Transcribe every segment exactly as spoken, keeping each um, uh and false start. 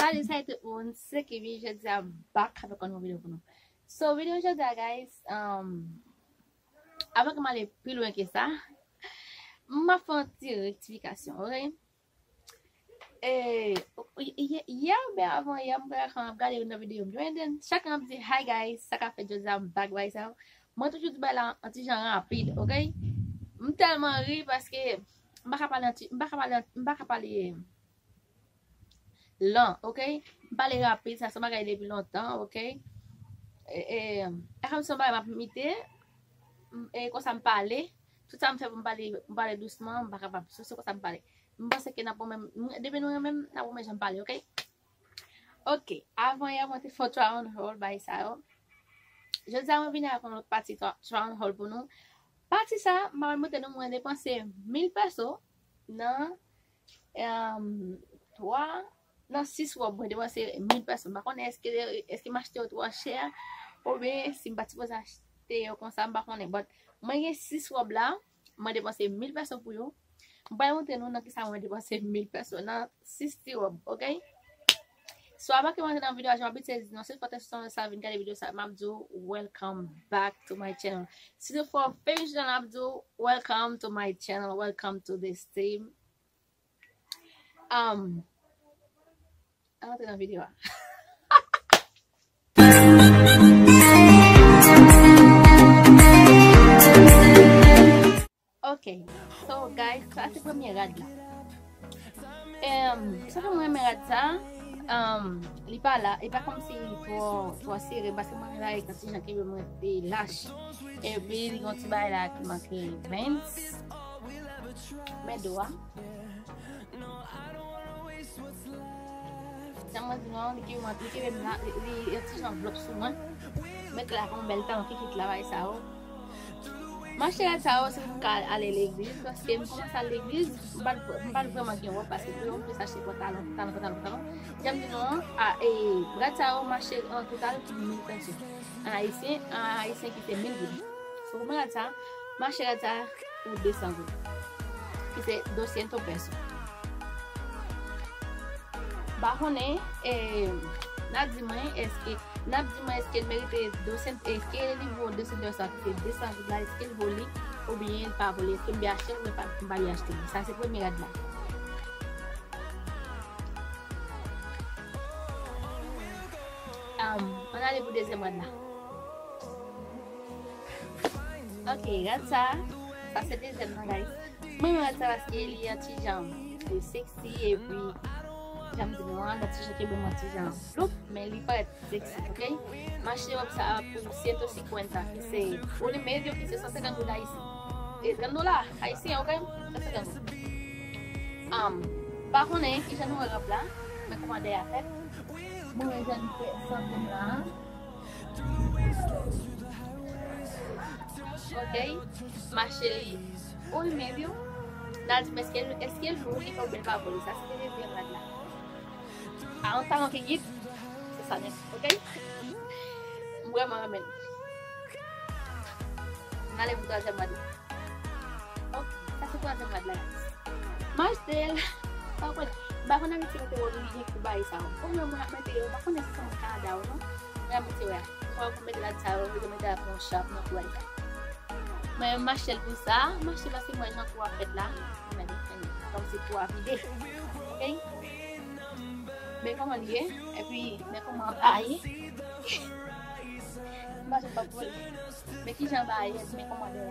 Salut, salut tout moun, se Kivi, jodi a m back avèk yon nouvo videyo pou nou. So, videyo jodi a, guys, um, avan ke m ale pi lwen ke sa, m ap fè yon ti rektifikasyon, ok? E, yè, yè oubyen avan yè, m ap gade youn nan videyo m yo, and then chak lè m ap di, "Hi guys, sa k ap fèt jodi a, m back bay sa yo." Mwen toujou di bagay la an ti jan rapid, ok? M tèlman ri paske m pa ka pale an ti, m pa ka pale, m pa ka pale lan, ok? M pale rapid, sa se yon bagay depi lontan, ok? E, e, e kòm se yon bagay m ap imite, m, e konsa m pale, tout sa m fè pou m pale, m pale dousman, m pa kapab. So, se konsa m pale. M panse ke n ap renmen, m, depi nou renmen m, n ap renmen jan m pale, ok? Ok, avan yè mwen te fè try on haul bay sa yo. Jodi a mwen vini avèk yon lòt pati try, try on haul pou nou. Pati sa, m ap montre nou mwen depanse mil peso nan, um, twa, nan sis wòb mwen depanse mil peso. M pa konnen èske, èske m achte yo twò chè, oubyen si m pa t sipoze achte yo konsa, m pa konnen. But mwen gen sis wòb la, mwen depanse mil peso pou yo. M pral montre nou nan kisa mwen depanse mil peso nan sis ti wòb, ok? So, avan ke m antre nan videyo a, jan m abitye di nou, si w pa te sou chanèl sa, vin gade videyo sa, m ap di w welcome back to my channel. Si nou fè w fè yon chanèl, m ap di w welcome to my channel, welcome to this team. Um, ann antre nan videyo a. Ok, so guys, sa se premye rad la. Em, sa fè mwen renmen rad sa, em, li pa la, li pa kòmsi twò, twò sere, paske mwen renmen bagay sa, ti jan kenbe mwen rete lach. Epi li gon ti bagay la ki make veins. Men do a. Jan mwen di nou an, li kenbe mwen, li kenbe m la, li, li, li yon ti jan vlòp sou mwen. Met la kon bèl talon ki kit la bay sa yo. M achte rad sa yo, se pou m ka ale legliz, paske m kòmanse al legliz, m pa t, m pa t vrèman gen wòb, paske pou yo m plis achte pantalon, pantalon, pantalon, pantalon. Jan m di nou an, a, e, rad sa yo, m achte an total pou mil peso. An ayisyen, an ayisyen ki se mil goud. So, pou mwen rad sa, m achte rad sa pou de san goud. Ki se doscientos pesos. M pa konnen, e, n a di mwen, èske, n ap di mwen, èske l merite doscientos, èske li vo doscientos sa ki se de san goud la, èske l vo li, oubyen l pa vo li, èske m byen achte l, oubyen pa, m pa byen achte l. Sa se premye rad la. Um, ann ale pou dezyèm rad la. Ok, rad sa, sa se dezyèm nan, guys. Mwen renmen rad sa paske li yon ti jan, li sexy, epi, jan m di nou an, yon ti jan kenbe mwen ti jan floup, men li parèt sexy, ok? M achte wòb sa pou ciento cincuenta, ki se, uno y medio, ki se san senkant goud ayisyen. E trant dola ayisyen, ok? San senkant goud. Um, pa konnen ki jan nou wè rad la, men kòmantè a fèt. Mwen wè jan li fè santi m la. Ok, m achte li uno y medio. N a di m èske, èske l vo li oubyen l pa vo li. Sa se te dezyèm rad la. A yon talon ki git, se sa nèt, ok? M vrèman renmen l. N ale pou twazyèm rad la. Ok, sa se twazyèm rad la, guys. M achte l. Pa konn, m pa konn abitye mete wòb oblijen pou bagay sa yo. Kòm mwen, mwen ap mete yo, m pa konnen si se moun Kanada ou non. Mwen abitye wè. Mwen ap mete rad sa yo, oblijen mete rad nan shop, nan kou bagay sa. Mwen, m achte l pou sa. M achte paske mwen jan kou a fèt la. Mwen di, kòm se kou a vide. Ok? Men kòman li ye, epi men kòman l ba ye. M pa janm pa pou li. Men kijan l ba ye, men kòman l ye.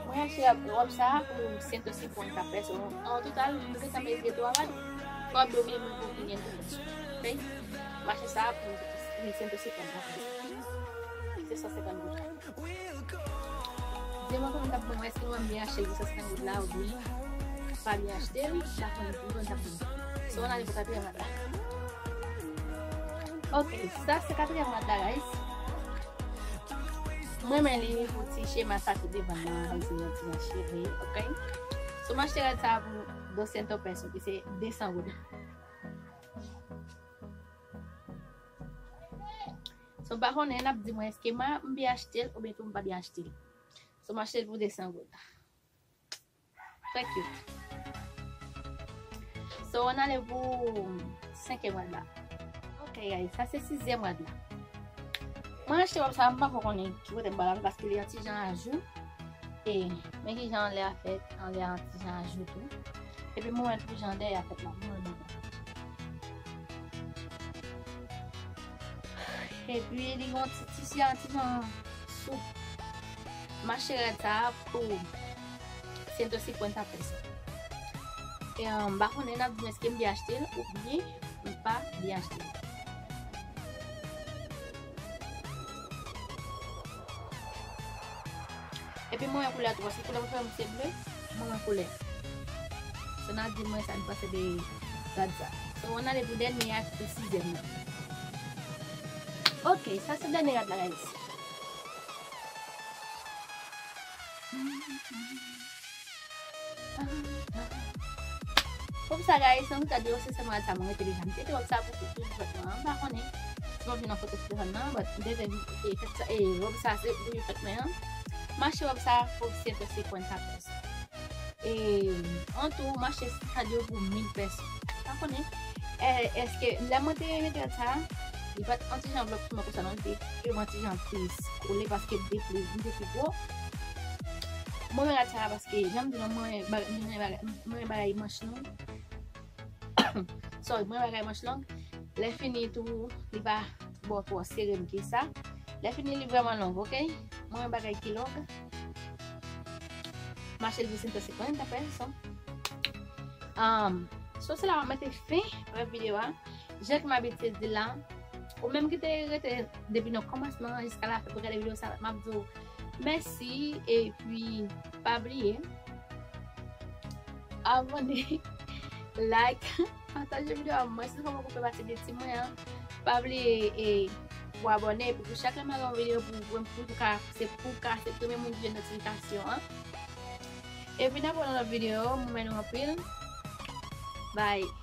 Mwen achte wòb sa a pou ciento cincuenta pesos. An total, m gentan mete twa rad. Wòb yo minimum pou ki gen tou. Ok? M achte sa a pou ciento cincuenta pesos. Se san senkant goud. Di mwen kòman n t ap bon, èske nou wè m byen achte l pou san senkant goud la oubyen pa byen achte l, la fè m pou nou n t ap bon. So, ann ale pou katriyèm rad la. Ok, sa se katriyèm rad la, guys. Mwen renmen li pou ti chema sa ki devan nan, li se yon ti jan cheve, ok? So, m achte rad sa pou doscientos pesos, ki se de san goud. So, m pa konnen, n ap di mwen èske m, m byen achte l oubyen tou m pa byen achte l. So, m achte l pou de san goud. Trè cute. So, ann ale pou senkyèm rad la. Ok, guys, sa se sizyèm rad la. Mwen achte wòb sa, m pa ko konnen ki kote m pral al paske li yon ti jan ajou. E, men ki jan anlè a fèt, anlè a yon ti jan ajou tou. Epi mwen wè tou jan dèyè a fèt la, mwen wè bò. Epi li gon ti tisi a, ti jan soup. M achte rad sa a pou sento senkwenta pesos. E, um, m pa konnen n ap di m èske m byen achte l oubyen m pa byen achte l. Epi mwen wè koulè tou, paske koulè preferans mwen se ble, mwen wè koulè. So n a di mwen sa n panse de rad sa. So ann ale pou dènye a ki se sizyèm nan. Ok, sa se dènye rad la, guys. Wòb sa, guys, ann gade yo, se sèlman rad sa mwen rete deja. M te te wòb sa pou, pou, pou fèt mwen an, m pa konnen si mwen vin nan foto sou telefòn nan, but m te te, e, fèt sa, e, wòb sa se pou fèt mwen an. M achte wòb sa pou sento senkwenta pesos. E, an tou, m achte rad yo pou mil pesos. Pa konnen, e, èske, lè mwen te mete rad sa, li pa t yon ti jan vlòg sou mwen konsa non, li te vrèman ti jan plis kole paske m te pli, m te pi gwo. Mwen renmen rad sa paske, jan m di nou, mwen renmen bagay, mwen renmen bagay, mwen renmen bagay manch long. Sorry, mwen renmen bagay manch long. Lè fini tou, li pa bò twò sere m ke sa. Lè fini, li vrèman long, ok? Mwen renmen bagay ki long. M achte l pou sento senkwenta pesos. Um, so, se la m ap mete fen avèk videyo a. Jan ke m abitye di la, ou menm ki te rete depi nan kòmansman jiska lafen pou gade videyo sa, m ap di w mèsi, epi pa bliye abòne, like, pataje videyo a, mwen si nou poko fè pati de tim mwen an, pa bliye e pou abòne, epi pou chak lè m lage yon videyo pou, pou, pou, pou ka, se pou ka, se premye moun ki jwenn notifikasyon an. Epi n ap wè nan lòt videyo, mwen renmen nou anpil. Bye.